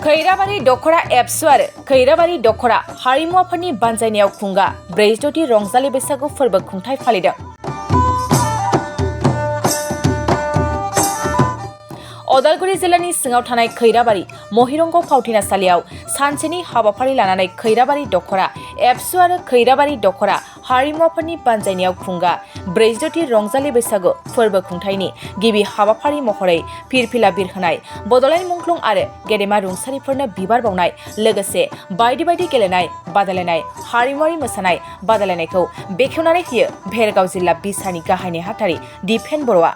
खैराबारि दखरा एबसु आरो खैराबारि दखरा हारिमु आफादनि बानजायनायाव खुंगा 46थि रंजालि बैसागु फोरबो खुंथाय फालिदों। अदालगुरि जिल्लानि सिङाव थानाय खैराबारि महिरंग फावथिनासालियाव सानसेनि हाबाफारि लानानै खैराबारि दखरा एबसु आरो खैराबारि दखरा हारिमु आफादनि बानजायनायाव खुंगा 46थि रंजालि बैसागु फोरबो खुंथायनि गिबि हाबाफारि महरै फिरफिला बिरहोनाय, बड'लेण्ड मुंख्लं आरो गेदेमा रुंसारिफोरनो बिबार बावनाय लोगोसे बायदि बायदि गेलेनाय बादायलायनाय हारिमुआरि मोसानाय बादायलायनायखौ बेखेवनानै होयो भेरगाव जिल्ला बिसानि गाहाय नेहाथारि दिपेन बर'आ।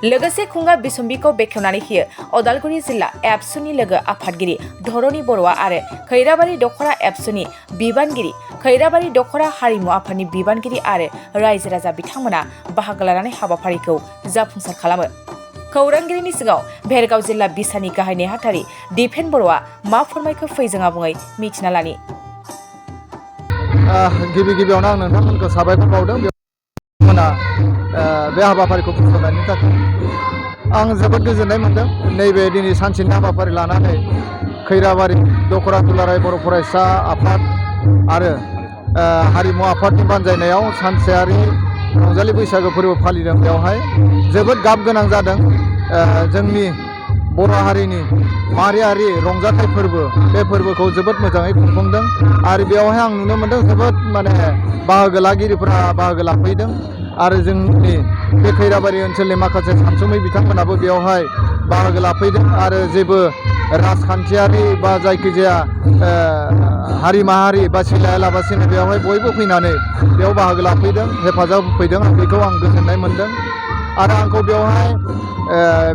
लोगोसे खुंगा बिसम्बिखौ बेखेवनानै होयो अदालगुरि जिल्ला एबसुनि लोगो आफादगिरि धरणी बर'आ आरो खैराबारि दखरा एबसुनि बिबानगिरि खैराबारि दखरा हारिमु आफादनि बिबानगिरि आरो रायजो राजा बिथांमोना बाहागो लानानै हाबाफारिखौ जाफुंसार खालामो। खौरांगिरिनि सिगाङाव भेरगाव जिल्ला बिसानि गाहाय नेहाथारि दिपेन बर'आ मा फोरमायखो फैजों आबुङै मिथिना लानि। गिबियावनो आं नोंथांमोनखौ साबायखर बावदों बे हाबाफारिखौ खुंफुंनायनि थाखाय आं जोबोद गोजोननाय मोनदों। नैबे दिनै सानसेनि हाबाफारि लानानै खैराबारि दखरा दुलाराय बर' फरायसा आफाद आरो हारिमु आफादनि बानजायनायाव सानसेयारि रंजालि बैसागो फोरबो फालिदों। बेवहाय जोबोद गाब गोनां जादों। जोंनि बर' हारिनि माहारियारि रंजाथाइ फोरबो, बे फोरबोखौ जोबोद मोजाङै खुंफुंदों आरो बेवहाय आं नुनो मोनदों जोबोद बाहागो लागिरिफोरा बाहागो लाफैदों आरो जोंनि बे खैराबारि ओनसोलनि माखासे सानसुमै बिथांमोनाबो बेवहाय बाहागो लाफैदों आरो जेबो राजखान्थियारि बा जायखिजाया हारि माहारि बासिलायालाबासिनो बेवहाय बयबो फैनानै बेयाव बाहागो लाफैदों, हेफाजाब होफैदों। बेखौ आं गोजोननाय मोनदों आरो आंखौ बेवहाय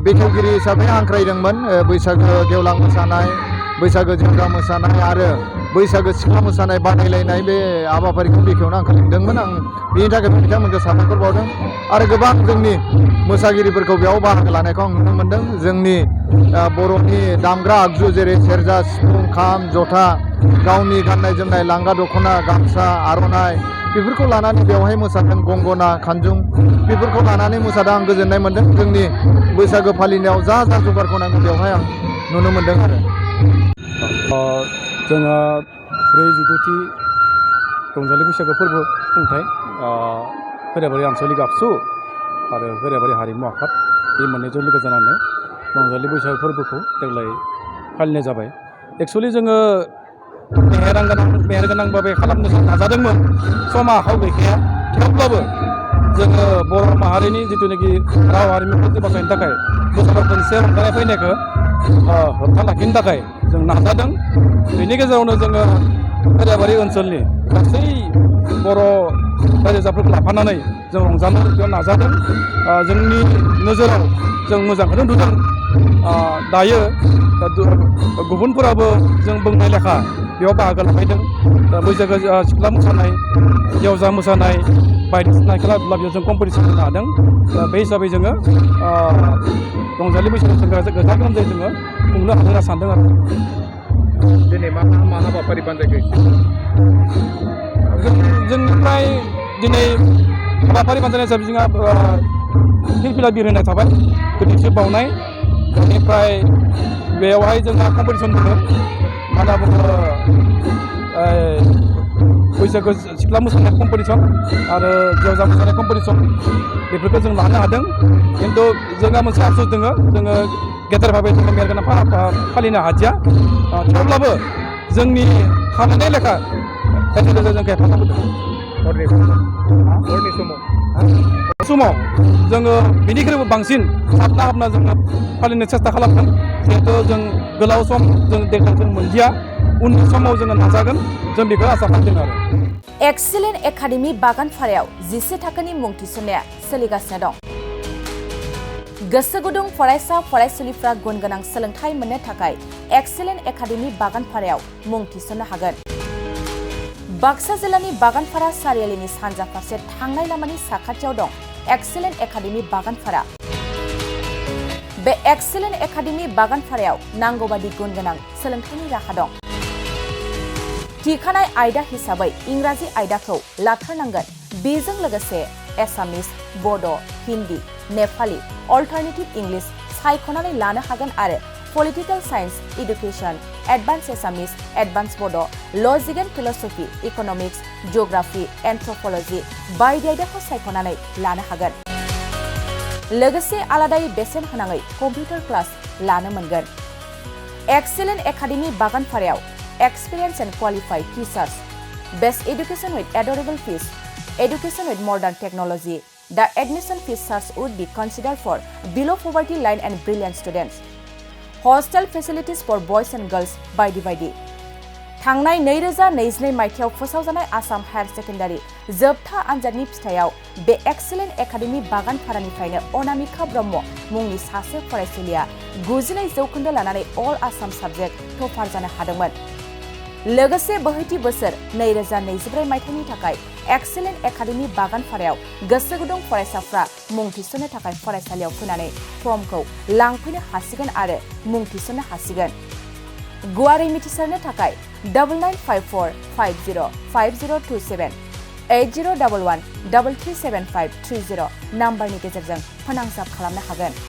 बेखेवगिरि हिसाबै हांख्रायदोंमोन। बैसागो गेवलां मोसानाय, बैसागो जेवजा मोसानाय आरो बैसागो सिख्ला मोसानाय बादायलायनाय बे हाबाफारिखौ बेखेवनो आंखौ लिंदोंमोन। आं बेनि थाखाय बिथांमोनखौ साबायखर बावदों आरो गोबां जोंनि मोसागिरिफोरखौ बेयाव बाहागो लानायखौ आं नुनो मोनदों। जोंनि बर'नि दामग्रा आगजु जेरै सेरजा, सिफुं, खाम, जथा, गावनि गाननाय जोमनाय लांगा दख'ना, गामसा, आर'नाइ बेफोरखौ लानानै बेवहाय मोसादों। गंगना, खानजुं बेफोरखौ लानानै मोसादों। आं गोजोननाय मोनदों। जोंनि बैसागो फालिनायाव जा जगारखौ नांगौ बेवहाय आं नुनो मोनदों आरो जोङो 46थि रंजालि बैसागो फोरबो खुंथाय खैराबारि आनसलिक आबसु आरो खैराबारि हारिमु आफाद बे मोननैजों लोगो जानानै रंजालि बैसागो फोरबोखौ देग्लाय फालिनाय जाबाय। एक्सुवेलि जोङो मेहेरगोनांबाबो खालामनो नाजादोंमोन, समा आखायाव गैखाया। थेवब्लाबो जोङो बर' माहारिनि जिथुनाखि राव हारिमुखौ बासायनो थाखाय बोसोराव खनसे रंजानाय फैनायखौ होबथा लाखिनो थाखाय जों नाजादों। बेनि गेजेरावनो जोङो खैराबारि ओनसोलनि गासै बर' रायजोफोरखौ लाफानानै जों रंजानो नाजादों। जोंनि नोजोराव जों मोजांखौनो नुदों। दायो गुबुनफोराबो जों बुंनाय लेखा बेयाव बाहागो लाफैदों। बैसागो सिख्ला मोसानाय, जेवजा मोसानाय बायदिसिना खेला दुला बेयाव जों कम्पिटिसन होनो हादों। बे हिसाबै जोङो रंजालि बैसागु जों गाजा गोमजायै जोङो खुंनो हादों होनना सानदों आरो। दिनै मा हाबाफारि बानजायखो जोंनिफ्राय दिनै हाबाफारि बानजायनाय हिसाबै जोंहा फिरफिला बिरहोनाय थाबाय, गोथैसो बावनाय, बेनिफ्राय बेवहाय जोंहा कम्पिटिसन दङ। मा होनना बुङो, बैसागो सिख्ला मोसानाय कम्पिटिसन आरो जेवजा मोसानाय कम्पिटिसन बेफोरखौ जों लानो हादों। खिन्थु जोंहा मोनसे आफसुस दङ, जोङो गेदेर भाबै जोङो मेहेरगोनां फालिनो हादिया। थेवब्लाबो जोंनि हानाय लेखा जोंखौ हेफाजाब होदों। हरनि समाव जोङो बेनिख्रुइबो बांसिन हाबना जोङो फालिनो सेस्था खालामदों। जिहेथु जों गोलाव सम जों देग्लाय जों मोनदिया, उननि समाव जोङो नाजागोन, जों बेखौ आसा खालामदों आरो। एक्सिलेन्ट एकाडेमि बागानपारायाव 10 थाखोनि मुं थिसननाया सोलिगासिनो दं। गोसो गुदुं फरायसा फरायसुलिफ्रा गुन गोनां सोलोंथाइ मोननो थाखाय एक्सिलेन्ट एकाडेमि बागानपारायाव मुं थिसननो हागोन। बाक्सा जिल्लानि बागानपारा सारियालिनि सानजा फारसे थांनाय लामानि साखाथियाव दं एक्सिलेन्ट एकाडेमि बागानपारा। बे एक्सिलेन्ट एकाडेमि बागानपारायाव नांगौ बादि गुन गोनां सोलोंथाइनि राहा दं। थिखानाय आयदा हिसाबै इंराजि आयदाखौ लाथारनांगोन। बेजों लोगोसे एसामिस, बड', हिन्दी, नेपाली, अल्टारनेटिभ इंलिश सायख'नानै लानो हागोन आरो Political Science, Education, Advanced Assamese, Advanced Bodo, Logic and Philosophy, Economics, Geography, Anthropology, बायदि आयदाखौ सायख'नानै लानो हागोन। लोगोसे आलादायै बेसेन होनाङै कम्पिउटार क्लास लानो मोनगोन। Excellent Academy बागानफारायाव Experience and Qualified Teachers, Best Education with Adorable Fees, Education with Modern Technology. The admission fees charge would be considered for below poverty line and brilliant students. Hostel facilities for boys and girls बायदि थांनाय 2022 मायथाइयाव फोसावजानाय Assam higher secondary जोबथा आनजादनि फिथाइयाव बे excellent academy बागानफारानिफ्रायनो Anamika Brahma मुंनि सासे फरायसुलिया 92% लानानै अल आसाम साबजेक्ट टपार जानो हादोंमोन। लोगोसे बोहैथि बोसोर 2024 मायथाइनि थाखाय एक्सेलेन्ट एकाडेमि बागानफारायाव गोसो गुदुं फरायसाफ्रा मुं थिसननो थाखाय फरायसालियाव फैनानै फर्मखौ लांफैनो हासिगोन आरो मुं थिसननो हासिगोन। गुवारै मिथिसारनो थाखाय 9954505027 8011337530 नाम्बारनि गेजेरजों फोनांजाब खालामनो हागोन।